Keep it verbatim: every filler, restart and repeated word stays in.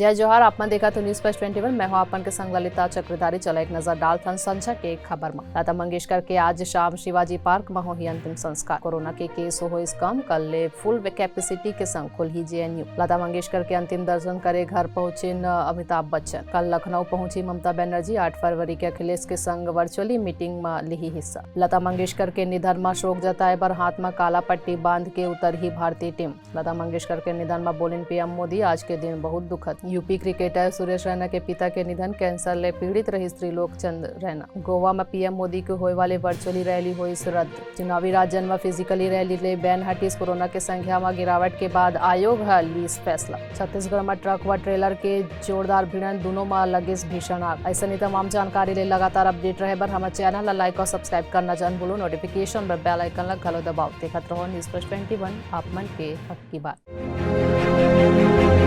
जय जोहार, आप मन देखत हो News Flash twenty one, मैं हूं आप मन के संग ललिता चक्रधारी। चलो एक नजर डालथन संझा के खबर म। लता मंगेशकर के आज शाम शिवाजी पार्क म होही अंतिम संस्कार। कोरोना के केस होइस कम, कल ले फुल कैपेसिटी के संग खुलही जेएनयू। लता मंगेशकर के अंतिम दर्शन करे घर पहुंचिन अमिताभ बच्चन। कल लखनऊ पहुंची ममता बनर्जी। आठ फरवरी के अखिलेश के संग वर्चुअली मीटिंग म लिही हिस्सा। लता मंगेशकर के निधन म शोक जताए बर हाथ म काला पट्टी बांध के उतरही भारतीय टीम। लता मंगेशकर के निधन म बोलिन पीएम मोदी, आज के दिन बहुत दुखद। यूपी क्रिकेटर सुरेश रैना के पिता के निधन, कैंसर ले पीड़ित रहिस त्रिलोक चंद रैना। गोवा म पीएम मोदी के होए वाले वर्चुअली रैली होइस रद्द। चुनावी राजन म फिजिकली रैली ले बैन हटिस, कोरोना के संख्या म गिरावट के बाद आयोग ह लीस फैसला। छत्तीसगढ़ म ट्रक व ट्रेलर के जोरदार भिड़न, दूनों म लगिस भीषण आग। अइसने तमाम जानकारी ले लगातार अपडेट रहे बर हमर चैनल ला लाइक और सब्सक्राइब करना जन भूलो। नोटिफिकेशन बर बेल आइकन ला घलो दबाओ। देखत रहो News Flash twenty one, आप मन के हक की बात।